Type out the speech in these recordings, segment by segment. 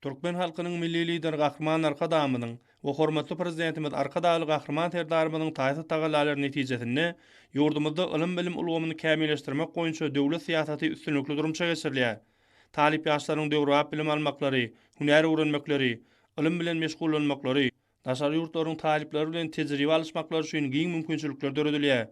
Türkmen halkynyň Milli Lideri Gahryman Arkadagymyzyň we hormatly Prezidentimiz Arkadagly Gahryman Serdarymyzyň taýsyz tagallalary netijesinde ýurdumyzda ylym-bilim ulgamyny kämilleşdirmek boýunça döwlet syýasaty üstünlikli durmuşa geçirilýär. Talyp ýaşlaryň döwrebap bilim almaklary, hünär öwrenmekleri, ylym bilen meşgullanmaklary, Daşary ýurtlaryň talyplary bilen tejribe alyşmaklary üçin giň mümkinçilikler döredilýär.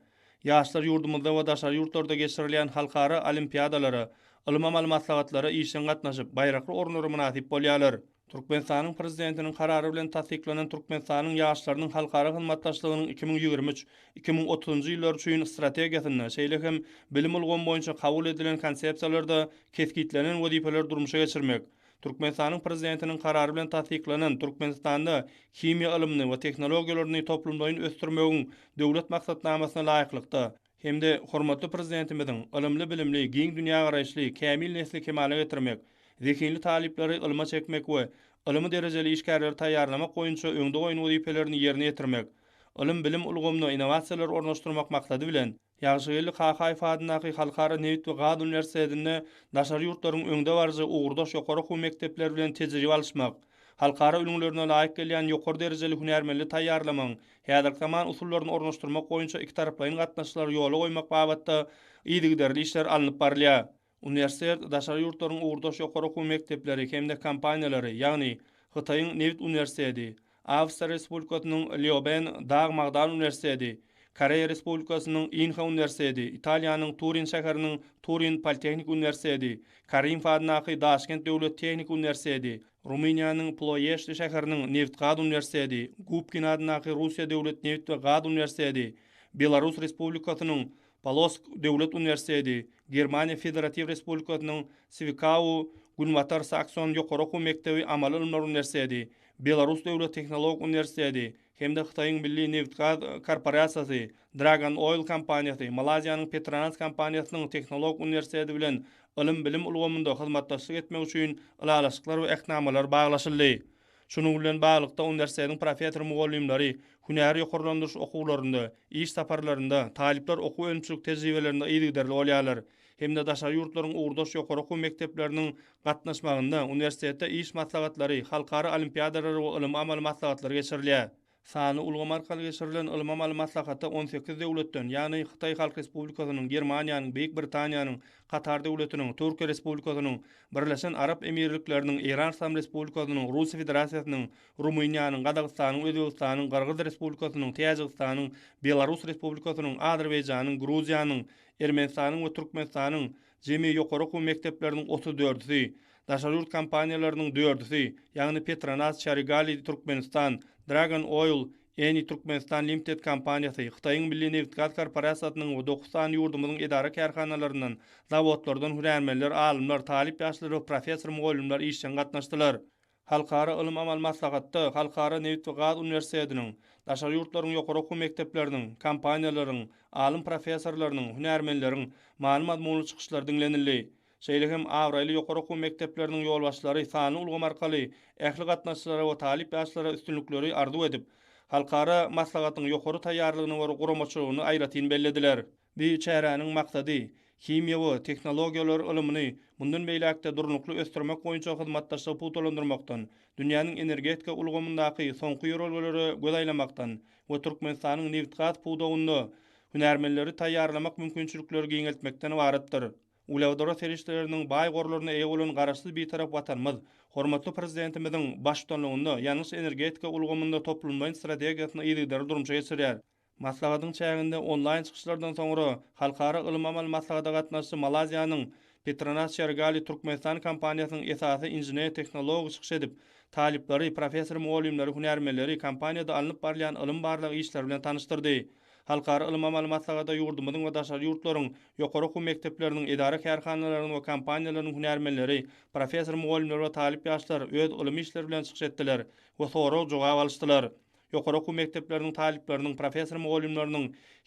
Ýaşlar ýurdumyzda we daşary ýurtlarda geçirilýän halkara olimpiadalara, ylym-amaly maslahatlara işjeň gatnaşyp, baýrakly orunlara mynasyp bolýarlar. Türkmenistanyň Prezidentiniň Karary bilen tassyklanan Türkmenistanyň ýaşlarynyň halkara hyzmatdaşlygynyň 2023, 2030-njy ýyllar üçin Strategiýasynda, şeýle hem bilim ulgamy boýunça kabul edilen Konsepsiýalarda kesgitlenen wezipeleri durmuşa geçirmek, Türkmenistanyň Prezidentiniň Karary bilen tassyklanan Türkmenistanda himiýa ylymyny we tehnologiýalaryny toplumlaýyn ösdürmegiň Döwlet maksatnamasyna laýyklykda hem-de hormatly Prezidentimiziň ylymly-bilimli, giň dünýägaraýyşly, kämil nesli kemala getirmek, zehinli talyplary ylma çekmek we ylmy derejeli işgärleri taýýarlamak boýunça öňde goýan wezipelerini ýerine ýetirmek, ylym-bilim ulgamyna innowasiýalary ornaşdyrmak maksady bilen, Ýagşygeldi Kakaýew adyndaky Halkara nebit we gaz uniwersitetinde daşary ýurtlaryň öňdebaryjy ugurdaş ýokary okuw mekdepleri bilen tejribe alyşmak, halkara ülňülerine laýyk gelýän ýokary derejeli hünärmenli taýýarlamagyň häzirki zaman usullaryny ornaşdyrmak boýunça ikitaraplaýyn gatnaşyklary ýola goýmak babatda yzygiderli işler alnyp barylýar. Uniwersitet daşary ýurtlaryň ugurdaş ýokary okuw mekdepleri hem-de kompaniýalary, ýagny Hytaýyň nebit uniwersiteti, Awstriýa Respublikasynyň Leoben dag-magdan uniwersiteti, Koreýa Respublikasynyň Inha uniwersiteti, Italiýanyň Turin şäheriniň Turin politehniki uniwersiteti, Karimow adyndaky Daşkent döwlet tehniki uniwersiteti, Rumyniýanyň Ploýeşti şäheriniň nebit-gaz uniwersiteti, Gubkin adyndaky Russiýa döwlet nebit we gaz uniwersiteti, Belarus Respublikasynyň Polosk döwlet uniwersiteti, Germaniýa Federatiw Respublikasynyň Swikau Günbatar Sakson ýokary okuw mekdebi amaly ylymlar uniwersiteti, Belarus döwlet tehnologik uniwersiteti hem-de Hytaýyň milli nebitgaz korporasiýasy, Dragon Oil kompaniýasy, Malaýziýanyň Petronas kompaniýasynyň tehnologik uniwersiteti bilen ylym-bilim ulgamynda hyzmatdaşlyk etmek üçin ylalaşyklar we ähtnamalar baglaşyldy. Şunuň bilen baglylykda, uniwersitetiň professor-mugallymlary hünär ýokarlandyryş okuwlarynda, iş saparlarynda, talyplar okuw-önümçilik tejribelerinde yzygiderli bolýarlar hem-de daşary ýurtlaryň ugurdaş ýokary okuw mekdepleriniň gatnaşmagynda uniwersitetde iş maslahatlary, halkara olimpiadalary we ylmy-amaly maslahatlar geçirilýär. Sanly ulgam arkaly geçirilen ylmy-amaly maslahata 18 döwletden, ýagny Hytaý Halk Respublikasynyň, Germaniýanyň, Beýik Britaniýanyň, Katar Döwletiniň, Türkiýe Respublikasynyň, Birleşen Arap Emirlikleriniň, Eýran Yslam Respublikasynyň, Russiýa Federasiýasynyň, Rumyniýanyň, Gazagystanyň, Özbegistanyň, Gyrgyz Respublikasynyň, Täjigistanyň, Belarus Respublikasynyň, Azerbaýjanyň, Gruziýanyň, Ermenistanyň we Türkmenistanyň jemi ýokary okuw mekdepleriniň otuz dördüsi, daşary ýurt kompaniýalarynyň dördüsi, ýagny Petronas Carigali Türkmenistan, Dragon Oil, Eni Türkmenistan Limited kompaniýasy, Hytaýyň Milli nebitgaz korporasiýasynyň we dokuz sany ýurdumyzyň edara-kärhanalaryndan, zawodlardan hünärmenler, alymlar, talyp ýaşlar we professor-mugallymlar işjeň gatnaşdylar. Halkara ylym-amaly maslahatda Halkara nebit we gaz uniwersitetiniň, daşary ýurtlaryň ýokary okuw mekdepleriniň, kompaniýalaryň, alym-professorlarynyň, hünärmenleriň many-mazmunly çykyşlary diňlenildi. Şeýle hem abraýly ýokary okuw mekdepleriniň ýolbaşçylary sanly ulgam arkaly ähli gatnaşyjylara we talyp ýaşlara üstünlikleri arzuw edip, halkara maslahatyň ýokary taýýarlygyny we guramaçylygyny aýratyn bellediler. Bu çäräniň maksady, himiýa we tehnologiýalar ylymyny mundan beýläk-de durnukly ösdürmek boýunça hyzmatdaşlygy pugtalandyrmakdan, dünýäniň energetika ulgamyndaky soňky ýörelgelere göz aýlamakdan we Türkmenistanyň nebitgaz pudagynda hünärmenleri taýýarlamak mümkinçilikleri giňeltmekden ybaratdyr. Uglewodorod serişdeleriniň baý gorlaryna eýe bolan Garaşsyz Bitarap Watanymyz hormatly Prezidentimiziň baştutanlygynda ýangyç-energetika ulgamynda toplumlaýyn strategiýasyny yzygiderli durmuşa geçirýär. Maslahatyň çäginde onlaýn çykyşlardan soňra, halkara ylym-amaly maslahata gatnaşyjy Malaýziýanyň Petronas Carigali Türkmenistan kompaniýasynyň esasy inžener-tehnology çykyş edip, talyplary, professor-mugallymlary, hünärmenleri kompaniýada alnyp barylýan ylym-barlag işleri bilen tanyşdyrdy. Halkara ylym-amaly maslahata ýurdumyzyň we daşary ýurtlaryň ýokary okuw mekdepleriniň, edara-kärhanalarynyň we kompaniýalarynyň hünärmenleri, professor-mugallymlar we talyp ýaşlar öz ylmy işleri bilen çykyş etdiler we sorag-jogap alyşdylar. Ýokary okuw mekdepleriniň talyplarynyň, professor-mugallymlarynyň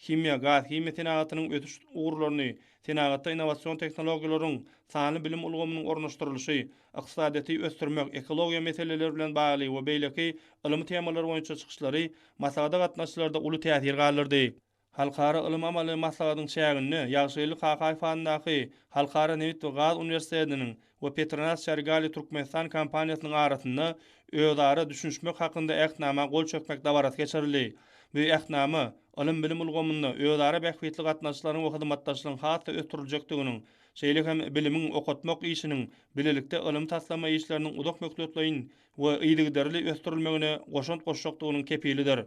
himiýa, gaz-himiýa senagatynyň ösüş ugurlaryny, senagatda innowasion tehnologiýalaryň, sanly bilim ulgamynyň ornaşdyrylyşy, ykdysadyýeti ösdürmek, ekologiýa meseleleri bilen bagly we beýleki ylmy temalar boýunça çykyşlary maslahata gatnaşyjylarda uly täsir galdyrdy. Halkara ylym-amaly maslahatyň çäginde Ýagşygeldi Kakaýew adyndaky Halkara nebit we gaz uniwersitetiniň we Petronas Carigali Türkmenistan kompaniýasynyň arasynda özara düşünişmek hakynda Ähtnama gol çekmek dabarasy geçirildi. Bu Ähtnama ylym-bilim ulgamynda özara bähbitli gatnaşyklaryň we hyzmatdaşlygyň has-da ösdüriljekdiginiň, şeýle hem bilimiň, okatmak işiniň, bilelikde ylym-taslama işleriniň uzak möhletleýin we yzygiderli ösdürilmegine goşant goşjakdygynyň kepilidir.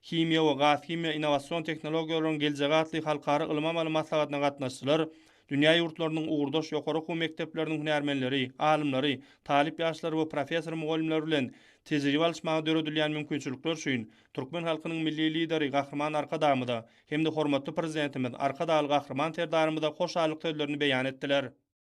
Himiýa we gazhimiýa innowasion tehnologiýalaryň geljegi atly halkara ylmy-amaly maslahatyna gatnaşyjylar, dünýä ýurtlarynyň ugurdaş ýokary okuw mekdepleriniň hünärmenleri, alymlary, talyp ýaşlary we professor-mugallymlary bilen tejribe alyşmaga döredilýän mümkinçilikler üçin türkmen halkynyň Milli Lideri Gahryman Arkadagymyza hem-de hormatly Prezidentimiz Arkadagly Gahryman Serdarymyza hoşallyk sözlerini beýan etdiler.